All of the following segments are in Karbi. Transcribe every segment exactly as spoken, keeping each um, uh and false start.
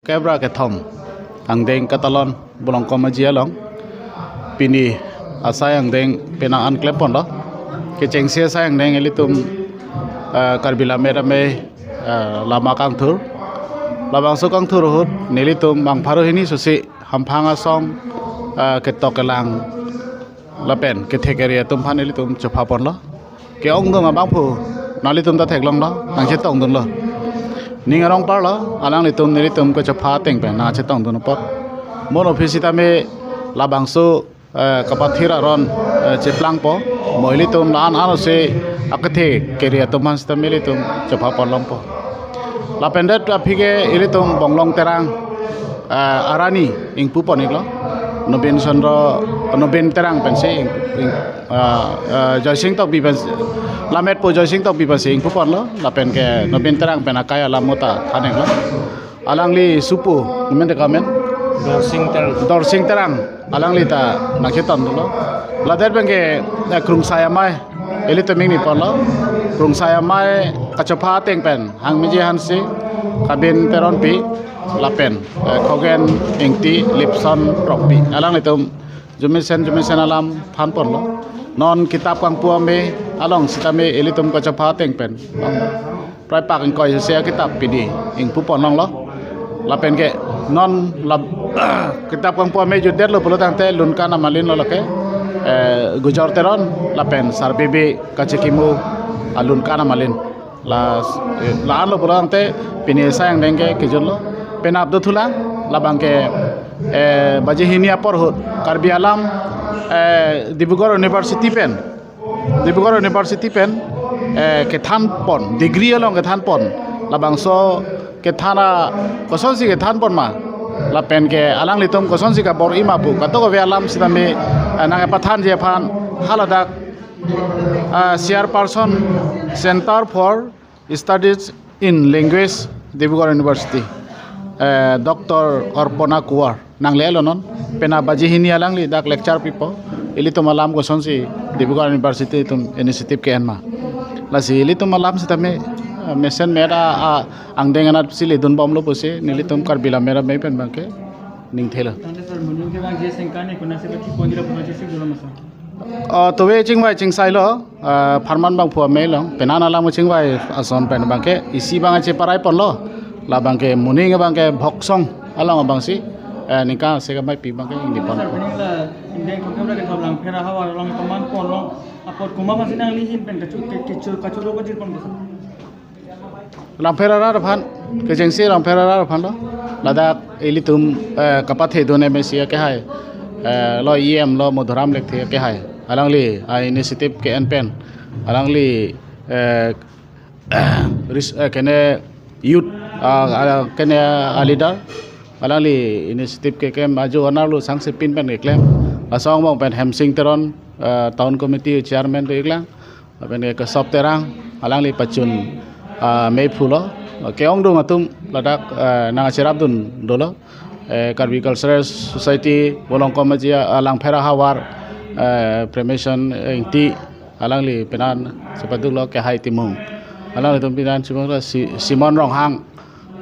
Kebra kethom angdeng katalon Bolongkom Aji along pini asai angdeng penang an klemponlo. Kechengsi asai angdeng ilitum, eh, Karbi Lammet Amei, eh, lama kangthur. Labangso kangthur ahut nelitum bang pharo hini susi hamphang asong, eh, ketok kelang lapen kethek kere atum aphan ilitum chophaponlo. Ke-ongdung abangphu nanglitum ta theklonglo, nangchetongdunlo. Ning arong parlo, alanglitum nelitum kachopha ateng pen nangchetongdun apot. Mo office sitame labangso, eh, kapathir aron, eh, cheplangpo. Mo ilitum la-an ano se akethe kere atum aphan sitame ilitum chophaponlongpo. Lapen det aphi ke ilitum Bonglong Terang, eh, arani ingpupon-iklo. Nobin Chandra, Nobin Terang pensi ing, ing, eh, eh, Joysing Tokbi pensi, Lammetpo Joysing Tokbi pensi ingpuponlo. Lapen ke Nobin Terang pen akai alam mota than-iklo. Alangli supo, men de kamen? Dorsing Terang. Dorsing Terang. Alangli ta nangchetongdunlo. Ladet pen ke, eh, Krungsai Amei ilitum ingniponlo. Krungsai Amei kachopha ateng pen Hangmiji Hanse, Kabin Teronpi, lapen, eh, Khogen Ingti, Lipson Rongpi. Alanglitum jumisen jumisen alam thanponlo. Non kitap kangpu amei along sitame ilitum kachopha ateng pen prai pak ingkoi isi akitap pini ingpuponlonglo. Lapen ke non la kitap kangpu amei jutdetlo pulo tangte Lunkan Amalin lo lake, eh, Gujor Teron lapen Sarbebe Kachekimu alunkan amalin. La, eh, la-anlo pulo tangte pini asai angdeng ke kejutlo. Penap dothulang, labang ke, eh, baji hini apor ahut Karbi alam, eh, Dibrugarh University pen, Dibrugarh University pen, eh, kethanpon, degree along kethanpon. Labangso kethan a kosonsi kethanpon ma, lapen ke alanglitum kosonsi kabor-i ma pu kadokave alam sitame, eh, nangkepathanji aphan haladak, ah, chairperson Center for Studies in Language, Dibrugarh University, eh, Doctor Arpana Kuwar nanglelo non. Penap baji hini alangli dak lecture pipo. Ilitum alam kosonsi Dibrugarh University atum initiative ke-en ma. Lasi ilitum alam sitame, eh, mesen mera, ah, angdeng anatsi ledunbomlo pusi nelitum Karbi Lammet Amei pen abangke ningthelo. Tangte sir, moning ke bang je sengkan e konatsi pathipon dila konatsi si dula masa. Oh, tove chingvai chingsailo, ah, pharman bangphu amei along, penang alam chingvai ason pen abangke, isi abang cheparaiponlo, labang ke moning abangke Bhoksong along abangsi, eh, ningkan isi kamaipi abangke ingniponpo. Sir, moning la, ingdeng thomkep ra kethom Langpher ahavar along pamanponlo, apot komat aphansi nangli ahin pen kachu, ke, kechu, kachoro kajirponpo sir? Langpher arat aphan, kechengsi Langpher arat aphanlo. Ladak ilitum, eh, kapathedun M A C akehai, eh, lo E M lo Madhuram Lekthe akehai. Alangli a-initiative ke-en pen, alangli, eh, ris-, eh, kene youth, ah, ah, kene a-leader. Alangli initiative keklem ajo anerlo sangsepin pen keklem. Laso angbong pen Hemsing Teron, eh, town committee chairman do-iklang. Lapen ke Kesop Terang, alangli pachun, ah, meiphulo. Ke-ongdung atum ladak, eh, nangcherapdun dolo. Eh, Karbi Cultural Society, Bolongkom Aji, ah, Langpher ahavar, eh, Premation Ingti, alangli penang chepaduklo Kehai Timung. Alanglitum penang chepaduklo Si-, Simon Ronghang.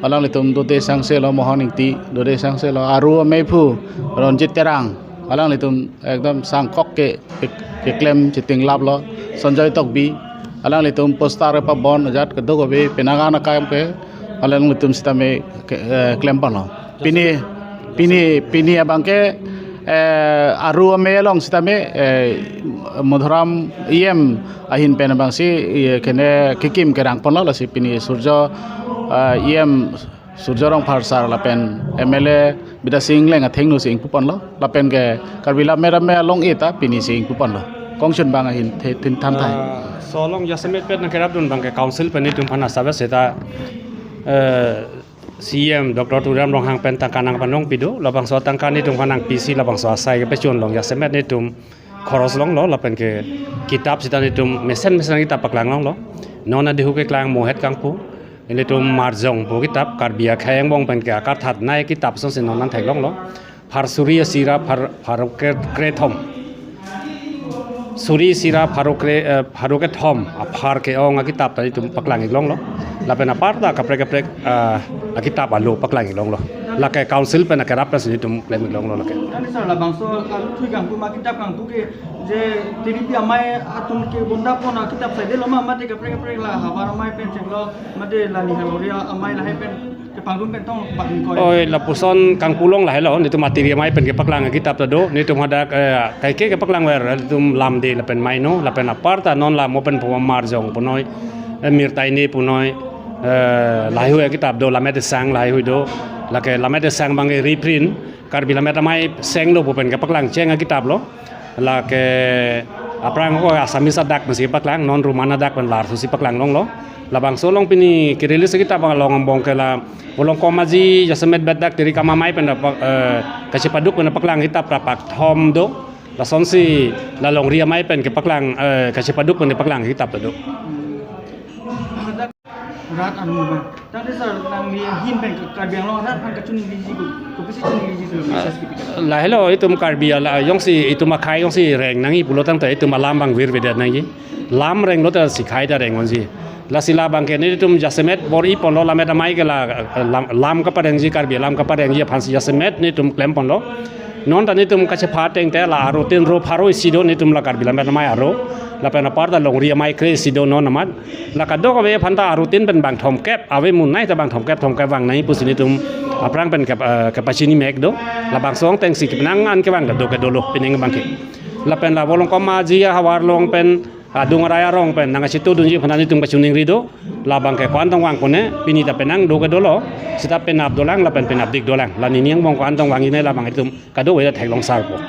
Alanglitum dode sangselo Mohon Ingti, dode sangselo aru ameiphu Ronjit Terang. Alanglitum ekdom sangkok ke, ke, keklem chitinglaplo. Sanjoy Tokbi, alanglitum poster pabon ajat kedokave penang an akam ke alanglitum sitame ke, eh, klemponlo. Pini, pini, pini abangke, eh, aru amei along sitame, eh, Madhuram E M ahin pen abangsi, eh, kene kekim kerangponlo, lasi pini Surjo, eh, E M Surjo Rongphar sir lapen M L A Bidya Sing Engleng athengno si ingpuponlo, lapen ke Karbi Lammet Amei along eta pini si ingpuponlo. Kongchun bang ahin the, thin than thai. Ah, laso along jasemet pen nangkerapdun abangke council pen itum aphan asap seta, eh, C E M Doctor Tuliram Ronghang pen tangka nangpanongpi do, labangso tangka nelitum aphan nangpisi labangso asai kepachun along jasemet nelitum khoros longlo, lapen ke kitap sita nelitum mesen mesen kitap paklang longlo. Non adihu keklang Mohet Kangpu, nelitum Marjong pu kitap, Karbi akhei angbong pen ke akarthat nei kitap asonsi non an theklonglo. Phar suri isi ra phar, phar kre, krethom. Suri sira pharo kre, eh, pharo kethom aphar ke-ong akitap ta itum paklang-ik longlo. Lapen aparta kaprek kaprek, eh, akitap alo paklang-ik longlo. Lake council pen akerap pensi itum klem-ik longlo lake. Tangte sir, labangso alutthu kangpu ma kitap kangpu ke je T D P amei atum ke bondapon akitap saidelo ma, mate kaprek kaprek la havar amei pen chenglo, mate la Niharia amei lahai pen kepangrum pen tong pak ingkoi. Oi, lapuson kangpu long lahelo, netum T D P amei pen kepaklang akitap ta do, netum hadak, eh, kaike kepaklang ver, netum Lamde lapen Maino, lapen aparta non la mo pen poma Marjong punoi, eh, Mirtaine punoi, eh, lahai hui akitap do, Lammet Esang lahai hui do, lake Lammet Esang abang reprint, Karbi Lammet Amei seng lo pu pen kepaklang cheng akitap lo. Lake aphrang ko Assamese adak pensi paklang, non Roman adak pen larsusi paklang longlo. Labangso along pini kerelease akitap along angbong ke la Volongkom Aji, Jasemet Bedak, Tirikam Amei pen dapak, eh, kachepaduk pen paklang kitap rapak thom do. Lasonsi la Longri Amei pen kepaklang, eh, kachepaduk pen paklang kitap do. Rat anu ba. Tangte sir, nangli ahin pen Karbi Anglong arat aphan kachiningriji ko, kopisi chiningriji sir, message kipi ka? Lahelo itum Karbi ala jongsi itum akhei jongsi reng nangji pulo tangte itum alam abang virvedet nangji. Lam renglo ta sikhei ta reng-unji. Lasi labang ke netum jasemet bor-iponlo, Lammet Amei ke la, eh, lam, lam kaparengji, Karbi alam kaparengji aphansi jasemet netum klemponlo. Non ta netum kachepha ateng te la arutin ro pharo isi do netum la Karbi Lammet Amei aro. Lapen aparta Longri Amei kre isi do non amat. La kadokave aphanta arutin pen bang thomkep, ave munai ta bang thomkep, thomkep vang nangji pusi netum aphrang pen kep-, eh, kepachini mek do. Labangso angtengsi kepenang an kevang do kedolo, pining abang ke. Lapen la Volongkom Aji ahavar along pen, adung arai arong pen nangkachito dunji aphan netum kachiningri do. Labang ke ko-an tong vang kone, pini ta penang do kedolo, seta penap dolang, lapen penapdik dolang. La nini angbong ko-an tong vang ine labang itum kadokave ta theklong sarpo.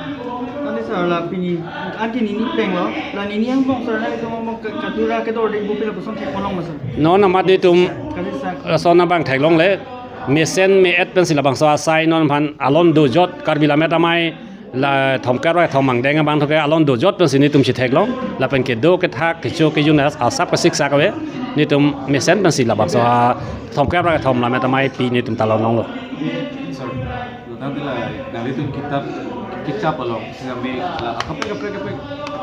Tangte sir, la pini, anke nini plenglo, la nini angbong sir, nangtum mo ka-, kadura kedor de ibu pila puson thekpon long ma sir? Non amat netum, tangte sir, lason abang theklongle, mesen me-et pensi labangso asai non aphan alon dojot, Karbi Lammet Amei la thomkep ra thom angdeng abang thoke alon dojot pensi netum si theklong, lapen kedo kethak kecho kejun as-, asap kasiksak ave, netum mesen pensi labangso a thomkep ra thom Lammet Amei pi netum ta longlo. Sir, tangte la nanglitum kitap, kitap along sitame la akaprek kaprek kaprek,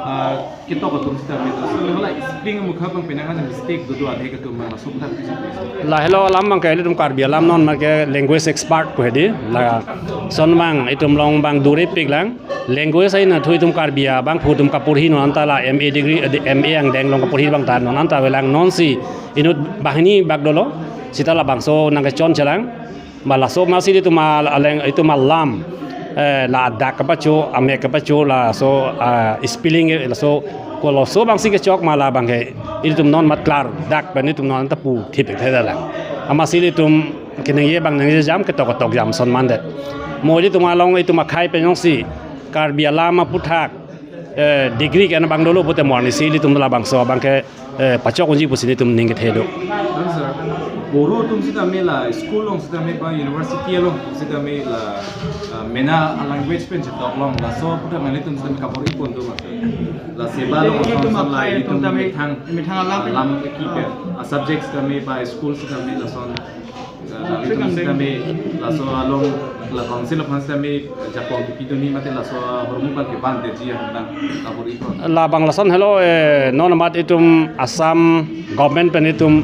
ah, ketok atum sitame do. So, hala spelling mukha abang penang an mistake do do adhe katum abang laso aphuthak pisi pisi. Lahelo alam abang ke ilitum Karbi alam non abang ke language expert ko hedi. Lason abang itum along abang durepiklang. Language ai na thu itum Karbi abangphu atum kaporhi non anta la M A degree, eh, M A angdeng along kaporhi abang ta non anta avelang, nonsi inut banghini bak dolo. Seta labangso nangkechon chelang. Ma laso masi itum a-, aleng itum alam, eh, la adak kapacho, amek kapacho, laso, ah, spelling, eh, laso ko laso abangsi kechok ma labang ke itum non amat klardak pen itum non ta pu thipik theda lang. Amatsi itum keningje abang ningje jam, ketok ketok jam ason mandet. Mo itum along itum akhei pen jongsi Karbi alam aphuthak, eh, degree ke-en abang dolo pute mo arnisi itum labangso abang ke, eh, pachok unji pusi netum ning kethe do. Answer. Boro atum sitame la school along sitame ba university along sitame la, ah, mena a-language pen chetok long, laso aphuthak nanglitum sitame kabor-ipon do ma sir? La seba along, ilitum ason akhei la itum itum sitame methang, methang alam pen, alam kipen, ah, a-subject sitame ba school sitame lason. Nanglitum sitame laso along la council aphan sitame jakong kipidunji mate laso ahormu abang ke bandetji ahan abang kabor-ipon? Labang lason helo, eh, non amat itum Assam government pen itum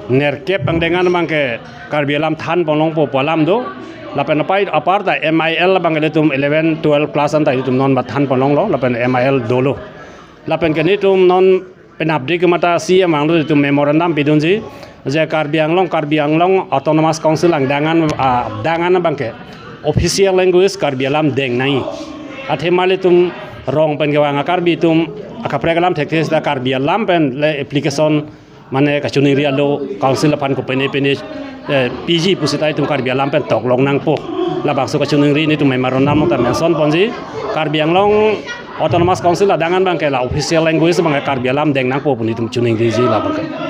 nerkep angdeng an abang ke Karbi alam thanpon longpo pu alam do. Lapen apai aparta M I L abang ke itum eleven, twelve class anta itum non amat thanpon longlo, lapen M I L dolo. Lapen ke netum non penapdik mata C M anglo itum memorandum pidunji, je Karbi Anglong, Karbi Anglong Autonomous Council angdeng an, ah, dang an abang ke official language Karbi alam deng nangji. Athema ilitum rong pen kevang a-Karbi atum akaprek alam thekthe seta Karbi alam pen le application mane kachiningri alo council aphan kopine pine, eh, piji pusita itum Karbi alam pen toklong nangpo. Labangso kachiningri netum memorandum ta mention ponji. Karbi Anglong Autonomous Council adang an abang ke la official language abang ke Karbi alam deng nangpo pu netum chiningriji labang ke.